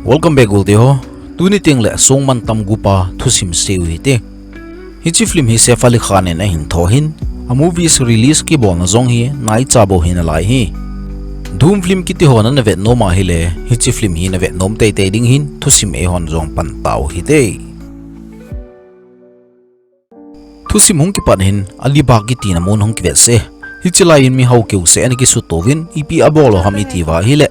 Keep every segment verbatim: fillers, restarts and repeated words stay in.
Welcome back, golte ho. Tuni teng le song mantam gupa thusim seiu hite. Hiche film hi Saif Ali Khan in ahin tho ahin, a movies release kibolna jong hi naicha bou hi nalai hi. Doom film kiti ho nana vet nom ahile, hiche film hi navet nom teitei ding ahin, thusim eihon jong pan tau hite. Thusim hung kipat hin, Alibag kiti na mun hung kivet seh. Hiche lai in mihao keuseh ana kisut touvin, ipi abol u ham iti uva ahile,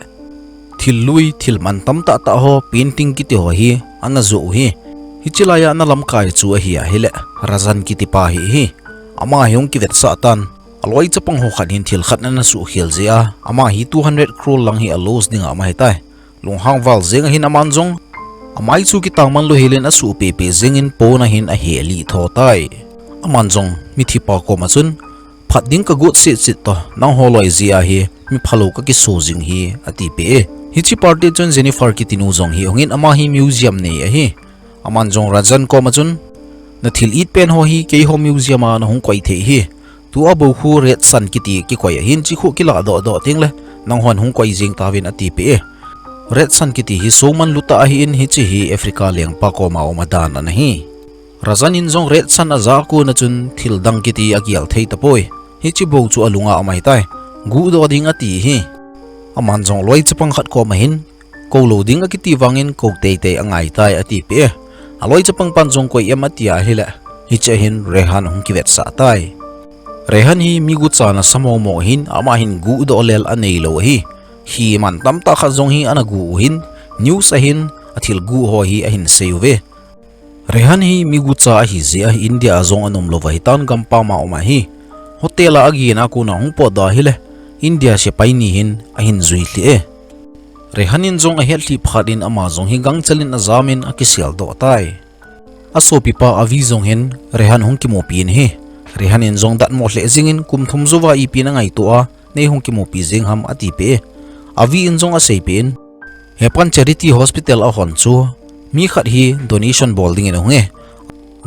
thil lui, thil man tamtah tah ho, painting kiti ho hi ana joh u hi. Hiche lai a ana lamkai chu ahi ahile, Rajan kiti pa hi hi. Ama hi hung kivetsah tan. Aloi chapang ho khat hin thil khat ana suhkhel jeh a, ama hi two hundred crore lang hi a loss ding a um ahitai. Lunghang val jeng ahin, aman jong amai chu kitang man lou hel in asuh pepe jeng in pon ahin ahe lih tho tai. Aman jong mithi pa koma chun, phat ding kagot setset toh, nangho loi jeh a hi mi phalou kakiso jing hi, atipeh e. Hiche party chun Jennifer kiti nu jong hi ahung in, ama hi museum nei ahi. Aman jong Rajan koma chun, na thil it pen ho hi keiho museum a nahung koi thei hi. Tua bou khu Red Sun kiti kikoi ahin, hiche khu kilah doh doh teng le nanghon hung koi jeng tauvin, atipeh e. Red Sun kiti hi song manlu tah ahin, hiche hi Africa lengpa koma um adan ana hi. Rajan in jong Red Sun aja a kon a chun thil dang kiti agel thei tapoi. Hiche bou chu alunga um ahitai. Guh doh ding ati hi. Aman jong loi chapang khat koma hin, kou lou ding akiti vangin kou teitei angai tai, atipeh e. Aloi chapang pan jong koi em ati ahile, hiche a hin Rehan ahung kivetsah tai. Rehan hi mi gucha nasa momo ahin, ama hin guh doh lel anei lou ahi. Hi man tamtah khat jong hi ana guh u hin, news a hin athil guh ho hi ahin sei uve. Rehan hi mi gucha ahi jeh a India a jong ana um lou ahitan, gampam a um ahi. Hotel a agin a kon a hung potdoh ahile, India sepai ni hin ahin jui lhih e. Rehan in jong ahet lhih phat in ama jong hi gangchel in ajam in akisel doh tai. Asopipa Avi jong hin Rehan hung kimupi in ahi. Rehan in jong datmo lheh jeng in, kum thum jouva ipi nangaito a nei hung kimupi jeng ham, atipeh e. Avi in jong aseipeh in, hepan charity hospital ahon chu mi khat hi donation bol dingin ahung e.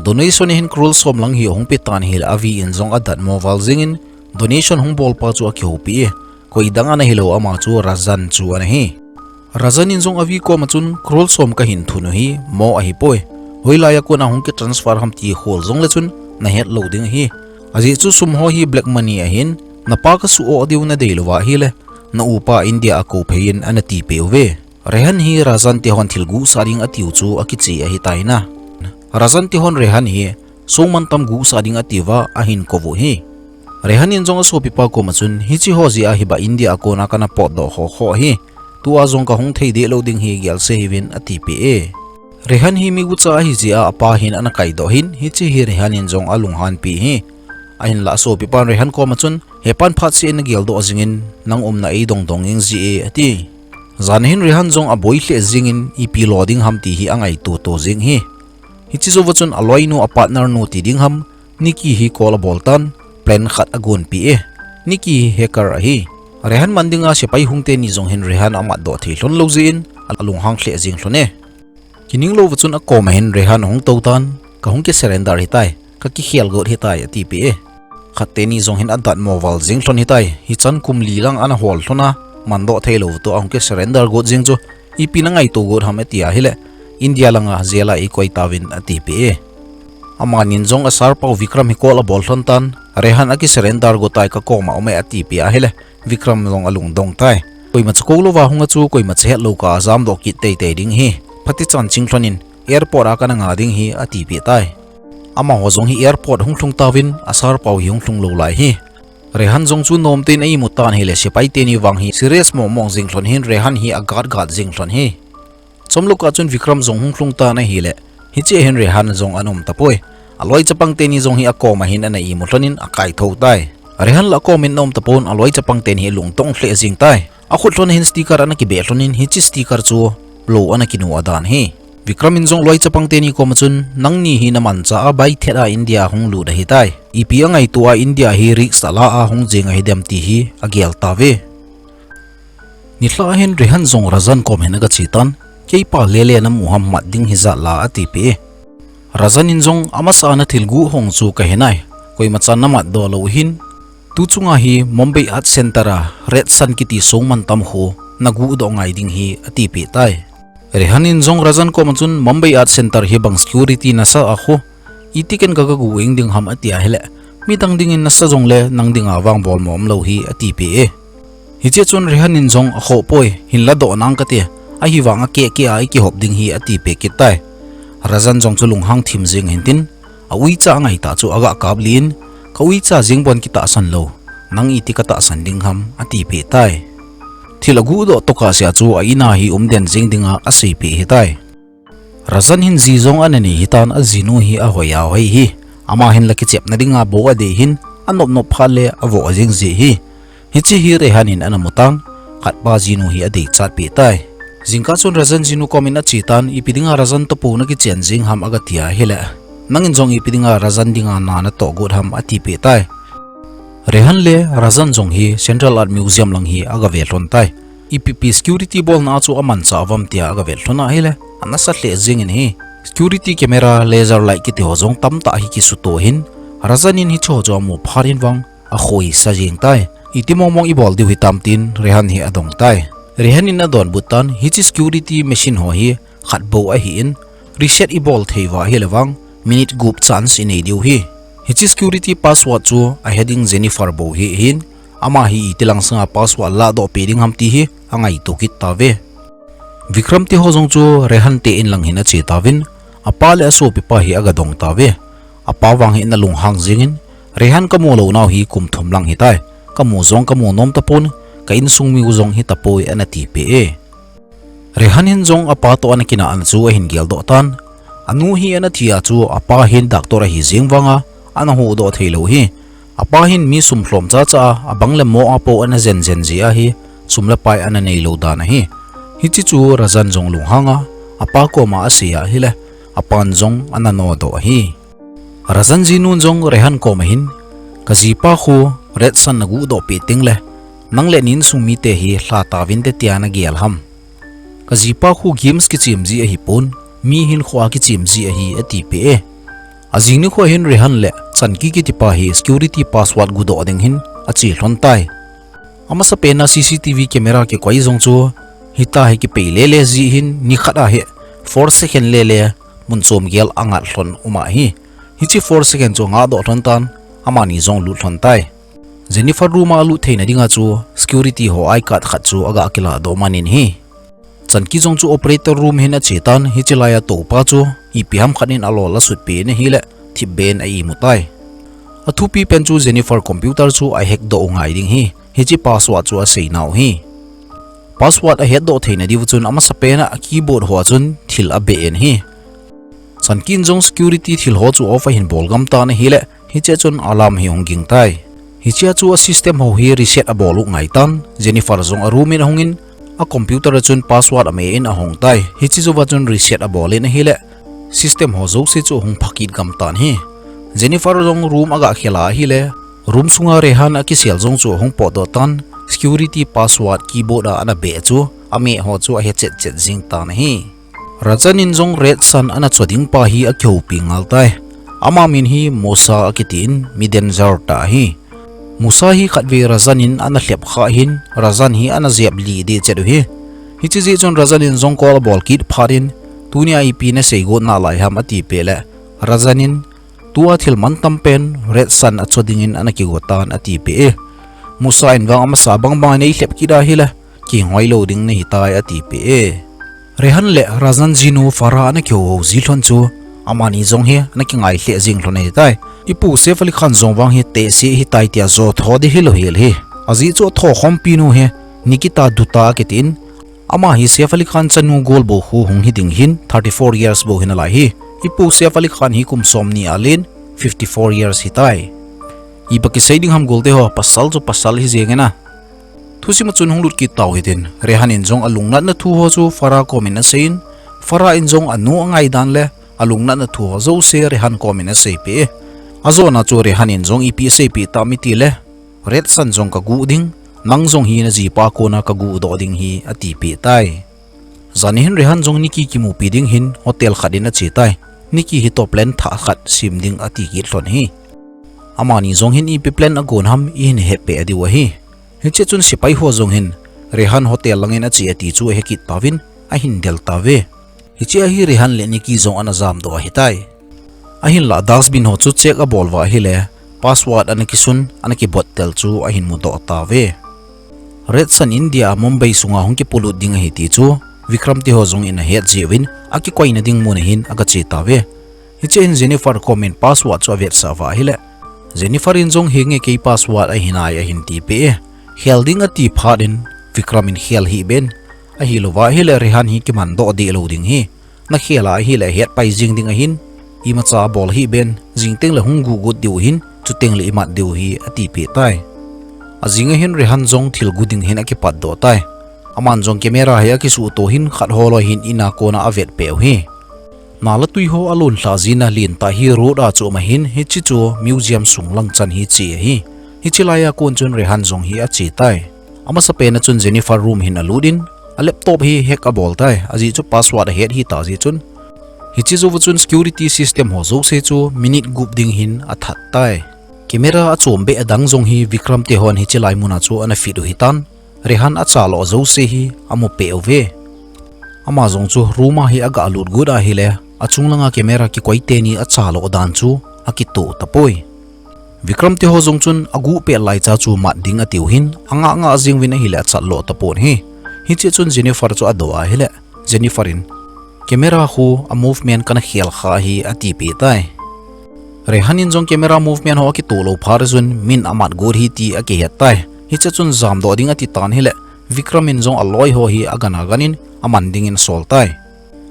Donation a hin crore som lang hi ahung petan ahile, Avi in jong adatmo val jeng in, donation hung bolpa chu akihoupi e. Koi dang ana hilou, ama chu Rajan chu ana hi. Rajan in jong Avi koma chun, crore som kahin thun u hi mo ahipoi. Hoilai a kon a hung kitransfer ham ti khol jong le chun nahet lou ding ahi. Ajeh chu sum ho hi black money ahin, napa kasuh o diu nadei louva ahile, na upa India a kou phei in, ana tipeh uve. Rehan hi Rajan te hon thil guhsah ding atiu chu akiche ahitai na. Rajan te hon Rehan hi song mantam guhsah ding atiuva ahin kou u hi. Rehan in jong asopipa koma chun, hiche ho jeh a hiba India a kon a kana potdoh khokho hi. Tua jong kahung thei deh lou ding hi, gelse hih un, atipeh e. Rehan hi mi gucha ahi jeh a apa hin ana kaidoh in, hiche hi Rehan in jong alunghanpi hi. Ahinlah asopipan Rehan koma chun, hepan phatseh in nagel doh jing in, nang umna eidong dong inge, ati. Jan hin Rehan jong aboi lheh jeng in, ipi lo ding ham ti hi angaito to jeng hi. Hiche jouva chun aloinu, a partner nu ti ding ham, Nikki hi call abol tan, plan khat agonpi e. Nikki hi hacker ahi. Rehan man dinga sepai hung teni jong hin Rehan amatdoh thei lhon lou jeh in, alunghang lheh jeng lhon e. Kining louva chun akoma hin Rehan ahung tou tan, kahung kisurrender hitai, kakikhel got hitai, atipeh e. Khat teni jong hin adatmo val jeng lhon hitai, hichan kum li lang ana hol lhon a, mandoh thei lou toh ahung kisurrender got jeng chu, ipi nangaito got ham ati ahile, India langa jail a eikoi tauvin, atipeh e. Amanin jong a sir pau Vikram hi call abol lhon tan, Rehan akisurrender got tai, kakoma um e, atipeh ahile, Vikram jong alungdong tai. Koimacha kou louva hung a chu, koimacha hetlou kah a jamdoh kit teitei ding hi. Phatichan ching lhon in, airport a kana nga ding hi, atipeh tai. Amaho jong hi airport hung lhung tauvin, a sir pau hi hung lhung lou lai hi. Rehan jong chu nomten a-imu tan ahile, sepai teni vang hi serious mongmong jeng lhon hin, Rehan hi agatgat jeng lhon hi. Chomlou kah chun Vikram jong hung lhung tan ahile, hiche a hin Rehan jong ana um tapoi. Aloi chapang teni jong hi akoma hin ana imu lhon in akaithou tai. Rehan la akomin ana um tapon, aloi chapang teni hi alungdong lheh jeng tai. Akhut lhon a hin sticker ana kibeh lhon in, hiche sticker chu lou ana kinu adan hi. Vikram in jong loi chapang teni koma chun, nangni hi namanchah a baithet a India hung lut ahitai. Ipi angaito a India hi risk ala a hung jeng ahidem ti hi agel tauve. Nilhah a hin Rehan jong Rajan kom hin agache tan, keipa lele namu ham mat ding hijat la, atipeh e. Rajan in jong amasa a nathil guh hong chu kahe nai, koimachan namatdoh lou hin, tu chunga hi Mumbai Art Center a Red Sun kiti song mantam khu naguhdoh ngai ding hi, atipeh tai. Rehan in jong Rajan koma chun Mumbai Art Center hi bang security nasa a khu, iti ken ka ga gu ing ding ham ati ahile, midang dingin nasa jongle nang dinga vang bol mo umlou hi ati peh e. Hichea chun Rehan in jong akhoh poi, hinla doh nang kate, ahivang akeh keh a i kihop ding hi ati peh kit tai. Rajan jong chu lunghang thim jeng hin tin, a uicha angai tah chu aga kap lih in, ka uicha jeng bon kitahsan lou, nang iti ka tahsan ding ham ati peh tai. Thil agu doh tokah sea chu a in a hi um den jeng dinga asei peh hi tai. Rajan hin ji jong ana nei hitan, ajinu hi ahoi ahoi hi. Ama hin la kichepna dinga bou adei hin, anop nop phat le avoh jeng ji hi. Hiche hi Rehan in ana mu tan, khatpa jinu hi adei chat peh tai. Jingkah chun Rajan jinu komin ache tan, ipi dinga Rajan toh pou na kichen jeng ham aga ti ahile, nangin jong ipi dinga Rajan dinga na natoh got ham ati peh tai. Rehan le Rajan jong hi Central Art Museum lang hi aga ve lhon tai. Ipi pi security bolna a chu amanchah uvam tia aga ve lhon ahile, anasa lheh jeng in ahi. Security camera, laser light kiti ho jong tamtah hi kisuto hin, Rajan in hiche ho chu amu phat in vang, akhoi sa jeng tai. Iti mong mong i bol diu hitam tin Rehan hi adong tai. Rehan in adonbut tan, hiche security machine ho hi khat bou ahin, reset i bol thei uva ahile vang, minute gup chance i nei diu hi. Hiche security password chu ahe ding Jennifer bou hi ahin, ama hi iti lang sanga password ladoh peh ding ham ti hi angaito kit tauve. Vikram te ho jong chu Rehan te in lang hin ache tauvin, apa le asopipa hi aga dong tauve. Apa vang hi ana lunghang jeng in, Rehan kamu lou nau hi kum thum lang hitai. Kamu jong kamu nom tapon, ka insung mi u jong hitapoi ana ti peh e. Rehan hin jong apa toh ana kinahna chu ahin geldoh tan. Anu hi ana thi a chu apa hin doctor ahi jeng vanga, ana huhdoh thei lou hi. Apa hin mi sum lhom chacha a, abang le mo a pou ana jen jen ji ahi, sum le pai ana nei lou dan ahi. Hiche chu Rajan jong lunghang a, apa koma asei ahile, apan jong ana nodoh ahi. Rajan jinun jong Rehan koma hin, ka jipa khu Red Sun na guhdoh peh teng le, nang le na insung mite hi lha tauvin te tia na gel ham. Ka jipa khu games kichem ji ahipon, mi hinkho a kichem ji ahi ati peh e. Ajing nikho hin Rehan le Chanki kitipa hi security password gudoh ding hin ache lhon tai. Amasapen a C C T V camera kikoi jong chu hita hi kipei lele ji hin nikhat a hi four second lele mun chom gel angat lhon um ahi. Hiche four second chu ngahdoh lhon tan, amani jong lut lhon tai. Jennifer room a lut theina dinga chu security ho I card khat chu aga kiladoh man in ahi. Chanki jong chu operator room hin ache tan, hiche laia toupa chu ipi ham khat in alol asut peh in ahile, thipbeh in a imu tai. Athupi pen chu Jennifer computer chu ahack doh u ngai ding ahi, hiche password chu asei nau ahi. Password ahetdoh theina diu chun amasapen a keyboard hoa chun thil abeh in ahi. Chanki in jong security thil ho chu off ahin bol gam tan ahile, hichea chun alarm hi hung ging tai. Hichea chu a system ho hi reset abol u ngai tan, Jennifer jong a room in ahung in, a computer a chun password ameh in ahung tai. Hiche jouva chun reset abol in ahile, system ho jouse chu ahung phakit gam tan ahi. Jennifer jong room aga khel a ahile, room sunga Rehan akisel jong chu ahung potdoh tan, security password keyboard a ana beh chu, ameh ho chu ahe chet chet jing tan ahi. Rajan in jong Red Sun ana cho ding pa hi akihoupi ngal tai. Ama min hi Musa akiti in, mi danger tah ahi. Musa hi khatvei Rajan in ana lhep kha hin, Rajan hi ana jep lih deh chet u ahi. Hiche jeh chun Rajan in jong call abol kit phat in, tunia ipi nasei got nalai ham ati peh le, Rajan in, tua thil mantam pen Red Sun acho dingin ana kigo tan ati peh e. Musa in vang amasa bang bang nei lhep kit ahile, kihoi lou ding nahi tai ati peh e. Rehan le Rajan jinu Farah ana kihou ji lhon chu, amani jong hi ana kingai lheh jing lhon ahi tai. Ipu Saif Ali Khan jong vang hi tehse hitai tia jo tho ding hilou hel hi. Ajeh chu atho khompi nu hi Nikita Dutta akitin, ama hi Saif Ali Khan chanu gol bou khu hung hi ding hin thirty four years bou hi nalai hi. Ipu Saif Ali Khan hi kum som ni a len fifty four years hitai. Ipi kisei ding ham golte ho, pasal chu pasal hi jeng e na. Thusim a chun hung lut kit tau hitin, Rehan in jong alungnatna thu ho chu Farah komin asei in, Farah in jong anu angai dan le alungnatna thu ho jouse Rehan komin asei peh e. Ajona chu Rehan in jong ipi asei peh tam iti le, Red Sun jong ka guh ding, nang jong hi na jipa kona ka guhdoh ding hi ati peh tai. Jan hin Rehan jong Nikki kimupi ding hin hotel khat in ache tai. Nikki hi toh plan thah khat sem ding ati kit lhon ahi. Amani jong hin ipi plan agon ham ihin hepeh diu ahi. Hiche chun sepai ho jong hin Rehan hotel langin ache ati chu ahe kit tauvin, ahin del tauve. Hichea hi Rehan le Nikki jong ana jamdoh ahitai. Ahinlah dustbin ho chu check abol uva ahile, password ana kisun, ana kibot tel chu ahin mudoh tauve. Red Sun India a Mumbai sunga hung kipolut ding ahi ti chu Vikram teho jong in ahet jeh uvin, akikoina ding mun ahin agache tauve. Hichea hin Jennifer kom in password chu avetsah uva ahile, Jennifer in jong, "Henge, kei password ahi nai," ahin tipeh e. Khel ding ati phat in Vikram in, "Khel hih ben, ahilouva ahile Rehan hi kimandoh deh lou ding ahi. Nakhel a ahile ahetpai jeng ding ahin, imacha bol hih ben, jing tengle hung guhgut diu ahin, chuteng le imat diu ahi," atipeh tai. Ajing ahin Rehan jong thil gu ding hin akipatdoh tai. Aman jong camera hi akisuhto hin khat holoi hin in a kona avetpeh u ahi. Nal le tui ho alon lhah jina lentah hi road a chu um ahin, hiche chu museum sung lang chan hi che ahi. Hiche laiya kon chun Rehan jong hi ache tai. Amasapen a chun Jennifer room hin alut in, a laptop hi hack abol tai, ajeh chu password ahet hitah jeh chun. Hiche jouva chun security system ho jouse chu minute gup ding hin athat tai. Camera achom beh adang jong hi Vikram tehon hiche lai muna chu ana fit u ahitan. Rehan achalo jouse hi amupeh uve. Ama jong chu room a hi agalut got ahile, achung langa camera kikoi teni achalo dan chu akitoh tapoi. Vikram teho jong chun aguhpeh laicha chu mat ding atiu hin, angah ngah jeng uvin ahile achatlo tapon ahi. Hichea chun Jennifer chu adoh ahile, Jennifer in, "Camera khu a movement kana khel kha ahi," atipeh tai. Rehan in jong camera movement ho akitoh lou phat chun min amat got ahi ti akihet tai. Hichea chun jamdoh ding atitan ahile, Vikram in jong aloi ho hi agan agan in aman dingin asol tai.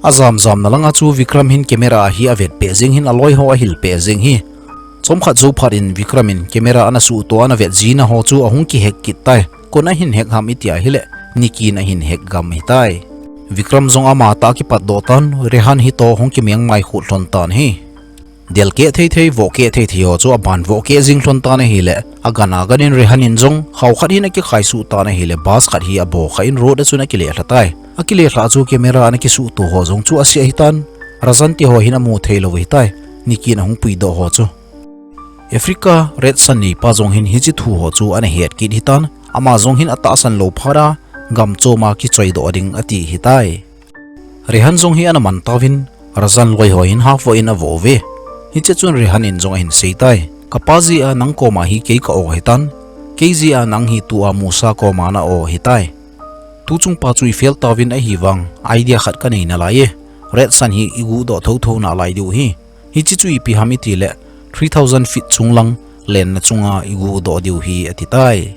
Ajam jamna langa chu Vikram hin camera a hi avetpeh jeng hin aloi ho ahilpeh jeng ahi. Chomkhat jou phat in Vikram in camera ana suhto ana vet jina ho chu ahung kihack kit tai. Koin ahin hack ham iti ahile, Nikki in ahin hack gam ahitai. Vikram jong amatah a kipatdoh tan, Rehan hitoh hung kimengmai khut lhon tan ahi. Delkeh thei thei, vohkeh thei thei ho chu aban vohkeh jing lhon tan ahile, agan agan in Rehan in jong khao khat hin akikhai suh tan ahile, bus khat hi abo kha in road a chun akile lha tai. Akile lhah chu camera ana kisuhto ho jong chu ase ahitan, Razan teho hin amu theilou ahitai, Nikki in ahung puidoh ho chu. Africa Red Sun neipa jong hin hiche thu ho chu ana het kit ahitan, ama jong hin atahsan lou phat a, gam chom a kichoidoh ding ati ahitai. Rehan jong hi ana man tauvin, Razan loi ho hin hahsa in avo uve. Hichea chun Rehan in jong ahin sei tai. Kapa jeh a nang koma hi kei ka-o ahitan, kei jeh a nang hi tua Musa koma na-o ahitai. Tuchung pa chu i fail tauvin ahivang, idea khat kanei nalai e. Red Sun hi i guhdoh thotho nalai diu ahi. Hiche chu ipi ham itile, three thousand feet chunglang lenna chunga i guhdoh diu ahi ati tai.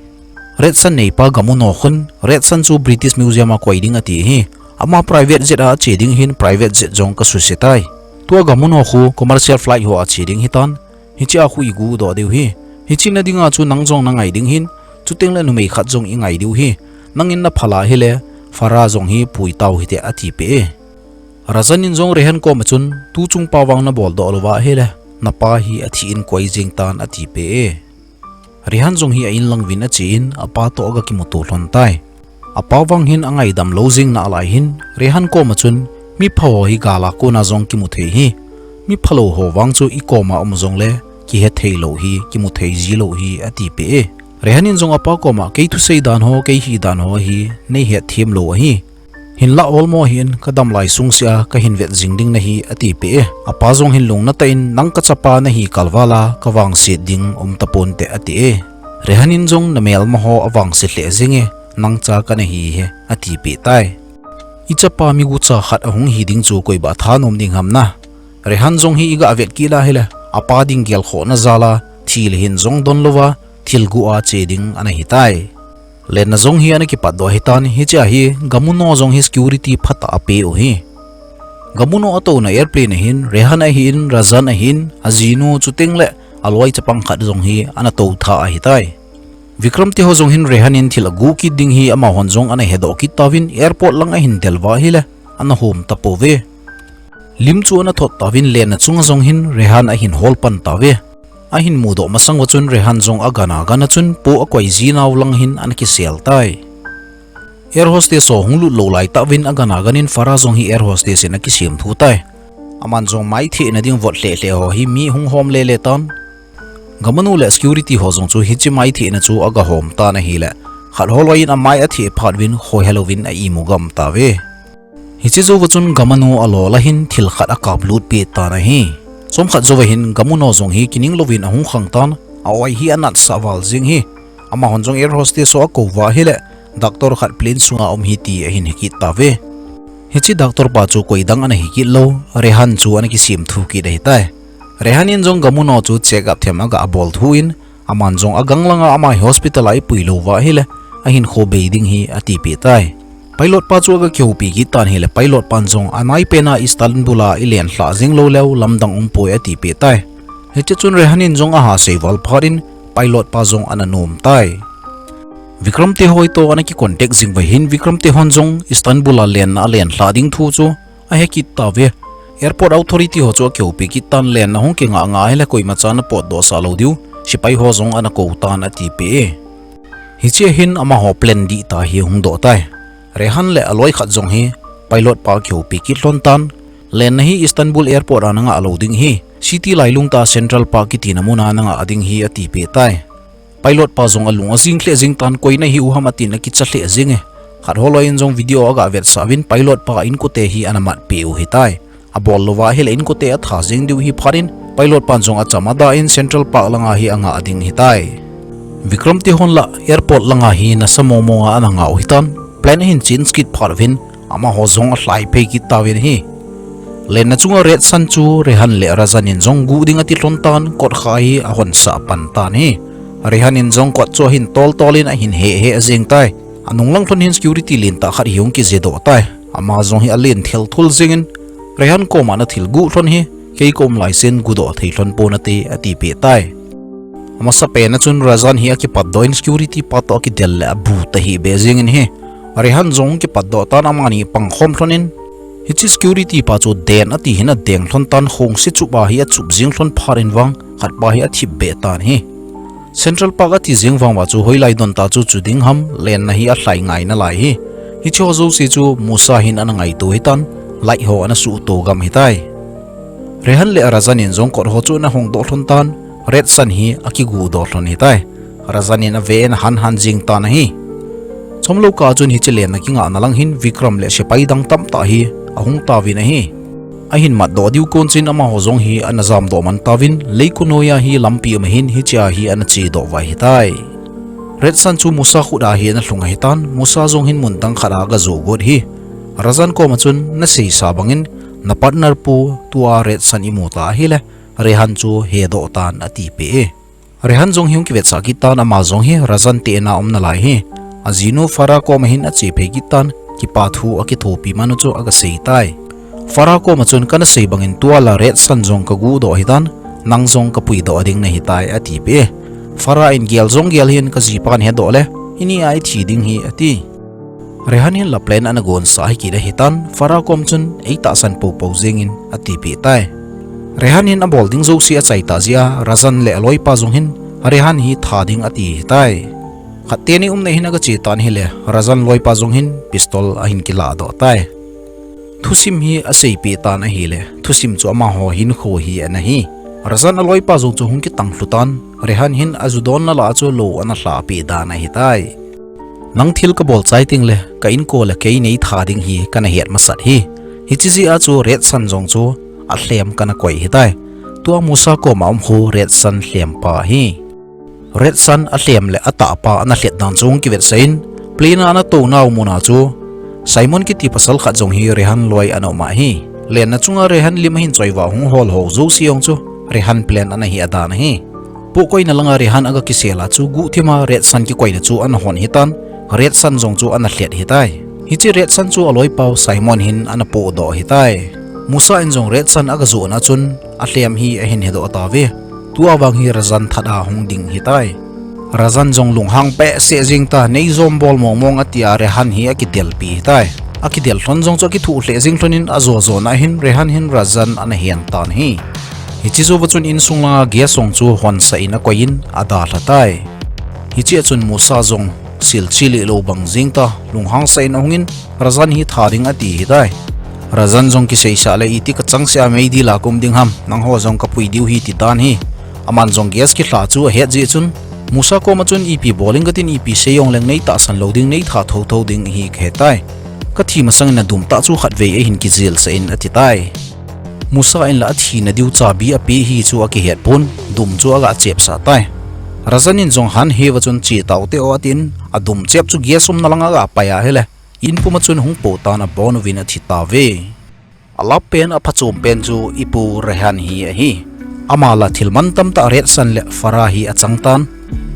Red Sun neipa Gamuno khun, Red Sun chu British Museum a koi ding ati ahi. Ama private jet a che ding hin private jet jong kasuse tai. Tua Gamuno khu commercial flight ho a che ding ahitan, hichea khu i guhdoh diu ahi. Hiche na dinga chu nang jong nangai ding hin, chuteng le numei khat jong i ngai diu ahi. Nangin naphal ahile, Farah jong hi pui tau hite atipeh e. Razan in jong Rehan koma chun, tuchung pa vang nabol doh louva ahile, napa hi athi in koi jeng tan atipeh e. Rehan jong hi a in lang uvin ache in, apa toh aga kimuto lhon tai. Apa vang hin angaidam lou jing nalai hin, Rehan koma chun, mipha ho hi gal a kona jong kimu thei ahi. Miphalou ho vang chu i koma um jongle, kihe thei lou ahi, kimu thei ji lou ahi, atipeh e. Rehan in jong apa koma, kei thusei dan ho, kei hi dan ho hi, nei het them lou ahi. Hinlah olmo hih in, kadam lai sung sea kahin vet jing ding nahi, atipeh e. Apa jong hin lungna tah in, nang kachapa nahi kalval a, kavangset ding um tapon te, ati e. Rehan in jong, namelma ho avangse lheh jeng e, nang cha kana hi e, atipeh tai. I chapa migucha khat ahung hi ding chu koi ba thanom ding ham na. Rehan jong hi i gavet kit ahile, apa ding gelkhohna jal a, thil hin jong don louva, thil guh a che ding ana hitai. Lenna jong hi ana kipatdoh ahitan, hichea hi Gamuno jong hi security phatah a apeh u ahi. Gamuno atouna airplane a hin, Rehan ahin, Razan ahin, ajinu chuteng le aloi chapang khat jong hi ana tou tha ahitai. Vikram teho jong hin Rehan in thil aguh kit ding hi amahon jong ana hedoh kit tauvin airport lang ahin del uva ahile ana hom tapouve. Lim chu ana thot tauvin lenna chunga jong hin Rehan ahin hol pan tauve. Ahin mudoh masang uva chun Rehan jong agan agan a chun po akoi jinau lang hin ana kisel tai. Air hostess ho hung lut lou laitah uvin agan agan in Farah jong hi air hostess in akisem thu tai. Aman jong maithehna ding vot lheh lheh ho hi mi hung hom lele tan. Gamuno le security ho jong chu hiche maithehna chu aga hom tan ahile, khat holoi in amai atheh phat uvin khohe louvin a imu gam tauve. Hiche jouva chun Gamuno alol a hin thil khat akaplut peh tan ahi. Chomkhat jouva hin Gamuno jong hi kining louvin ahung khang tan, a-oi hi anatsah val jeng hi. Amahon jong air hostess ho akou uva ahile, doctor khat plane sunga um ahi ti ahin hekit tauve. Hiche doctor pa chu koidang ana hikit lou, Rehan chu ana kisemthu kit ahitai. Rehan in jong Gamuno chu check up them aga bol thu in, aman jong agang langa ama hi hospital a eipui lou uva ahile, ahinkho bei ding ahi atipeh tai. Pilot pa chu aga kihoupi kit tan ahile, pilot pan jong anaipen a Istanbul a ilen lhah jeng lou leu lamdang umpoi atipeh tai. Hiche chun Rehan in jong aha sei val phat in, pilot pa jong ana nom tai. Vikram te ho toh ana kicontact jing uva hin, Vikram te hon jong Istanbul a lenna alen lhah ding thu chu ahekit tauve. Airport authority ho chu akihoupi kit tan, lenna hung kingah ngah ahile koima cha ana potdoh sah lou diu, sepai ho jong ana kou tan atipeh e. Hichea hin amaho plane dihtah hi hung doh tai. Rehan le aloi khat jong hi pilot pa akihoupi kit lhon tan, lenna hi Istanbul airport a nangah lou ding ahi, city lailung tah Central Park kitina muna nangah ding ahi atipeh tai. Pilot pa jong alung ajing lheh jeng tan, koi nahiu ham atin akicha lheh jenge. Khat holoi in jong video aga vetsah uvin pilot pa inkote hi ana matpeh u ahitai. Abol louva ahile inkote atha jeng diu ahi phat in, pilot pan jong acham ada in Central Park langa hi angah ding ahitai. Vikram te hon la airport langa hi nasa mongmong a ana ngah u ahitan, plane ahin change kit phat uvin, amaho jong alhai phei kit tauvin ahi. Lenna chunga Red Sun chu Rehan le Rajan in jong guh ding ati lhon tan, kot kha hi ahonsah pan tan ahi. Rehan in jong kot chu ahin toltol in ahin heheh jeng tai. Anung lang lhon hin security lentah khat hi hung kijedoh tai. Ama jong hi alen thelthul jengin, Rehan koma nathil guh lhon hi kei kaum laisen guhdoh thei lhon ponate atipeh tai. Amasapen a chun Rajan hi akipatdoh in security pa toh akidel le abu tahih beh jengin ahi. Rehan jong kipatdoh tan, amani pangkhom lhon in, hiche security pa chu den ati hin adeng lhon tan, khongse chup a hi achup jeng lhon phat in vang khatpa hi athip beh tan ahi. Central Park ati jeng vang uva chu hoilai don tah chu chu ding ham, lenna hi alhai ngai nalai ahi. Hiche ho jouse chu Musa hin ana ngaito ahitan, light ho ana suhto gam ahitai. Rehan le Rajan in jong kot ho chu ana hongdoh lhon tan, Red Sun hi akiguhdoh lhon ahitai. Rajan in ave in ahanhan jeng tan ahi. Chomlou kah a chun hiche lenna kingahna lang hin Vikram le sepai dang tamtah hi ahung tauvin ahi. Ahin matdoh diu kon chun amaho jong hi ana jamdoh man tauvin, leiko noiya hi lampi um ahin hichea hi ana chedoh uva ahitai. Red Sun chu Musa khut a hi ana lhung ahitan, Musa jong hin mun dang khat a aga joh got ahi. Rajan koma chun, naseisa bangin, na partner pu tua Red Sun imu ta ahile, Rehan chu hedoh tan atipeh e. Rehan jong hi hung kivetsah kit tan, ama jong hi Rajan te ina um nalai ahi. Ajinu Farah koma hin ache phei kit tan, kipa thu akithopi man u chu aga sei tai. Farah koma chun, kana sei bangin tua la Red Sun jong kaguhdoh ahitan, nang jong kapuidoh ding nahitai atipeh e. Farah in, gel jong gel hih in, kajipan hedoh le ini a ithi ding ahi ati. Rehan hin la plane ana gonsah hikit ahitan, Farah kom chun eitahsan poupou jengin atipeh tai. Rehan hin abol ding jouse achaitah jeh a, Rajan le aloipa jong hin Rehan hi tha ding ati ahitai. Khat teni umna hin aga che tan ahile, Rajan loipa jong hin pistol ahin kilahdoh tai. Thusim hi aseipeh tan ahile, thusim chu amaho hinkho hi ana hi. Rajan aloipa jong chu hung kitang lhu tan, Rehan hin ajudonna lah a chu lou ana lhahpeh dan ahitai. Nang thil kabol chai tengle, ka inko le kei neitha ding hi kana het masat ahi. Hiche jeh a chu Red Sun jong chu alhem kana koi ahitai. Tua Musa koma um khu Red Sun lhempa ahi. Red Sun alhem le atahpa ana lhet dan chu hung kivetsah in, plane a ana tounau muna chu Simon kiti pasal khat jong hi Rehan loi ana um ahi. Lenna chunga Rehan lim ahin choi uva hung hol ho jouse jong chu Rehan plan ana hi adan ahi. Pohkoina langa Rehan aga kisel a chu guhthima Red Sun kikoina chu ana hon ahitan, Red Sun jong chu ana lhet ahitai. Hiche Red Sun chu aloipau Simon hin ana pohdoh ahitai. Musa in jong Red Sun aga johna chun alhem hi ahin hedoh tauve. Tua vang hi Rajan that a hung ding ahitai. Rajan jong lunghang behseh jeng ta, neijom bol mongmong atia Rehan hi akidelpi ahitai. Akidel lhon jong chu akithuh lheh jeng lhonin ajo jona hin Rehan hin Rajan ana hen tan ahi. Hiche jouva chun insung langa gas jong chu honsah in akoiyin adalha tai. Hichea chun Musa jong silchil lou bang jeng ta, lunghangsah in ahungin Rajan hi tha ding ati ahitai. Rajan jong kiseisah le iti kachangseh a meidil a kaum ding ham, nangho jong kapui diu ahi tidan ahi. Aman jong gas kilha chu ahet jeh chun, Musa koma chun ipi bol inge katin, ipi sei jongleng neitahsan lou ding, neitha thouthou ding ahi kahetai. Kathi masangin adum tah chu khatvei eihin kijilsah in ati tai. Musa in la athina diu chabi ape hi chu akihet pon, dum chu aga chepsah tai. Razan in jong han heuva chun che taute o atin, adum chep chu gas umna langa aga pai ahile, in puma chun hung po tan abon uvin athi tauve. Alap pen aphachom pen chu ipu Rehan hi ahi. Ama la thil mantam tah Rezan le Farah hi achang tan.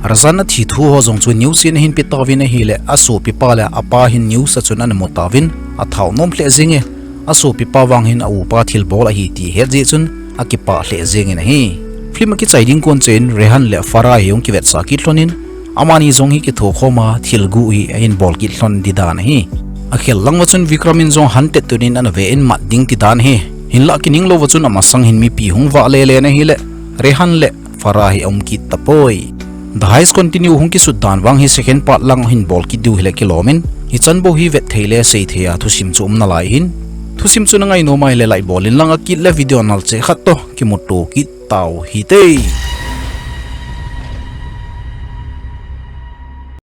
Razan athi thu ho jong chu news in ahin pe tauvin ahile, asopipa le apa hin news a chun ana mu tauvin, athao nom lheh jenge. Asopipa vang hin aupa thilbol ahi ti het jeh chun akipah lheh jengin ahi. Film akichai ding kon chun Rehan le Farah hi hung kivetsah kit lhonin, amani jong hi kithokhom a thil guh hi ahin bol kit lhon ding dan ahi. Akhel lang uva chun Vikram in jong han tet tunin ana ve in mat ding ti dan ahi. Hinlah kining lou uva chun amasang hin mipi hung vah lele in ahile, Rehan le Farah hi aum kit tapoi. The Heist Continue hung kisut dan vang hi second part lang hin bol kit diu hile kilom in, hichan bou hi vet thei le sei thei a thusim chu um nalai hin. Thusim chu nangai nom ahile like bol in lang, akit le video nal cheh khat toh kimuto kit tau hite.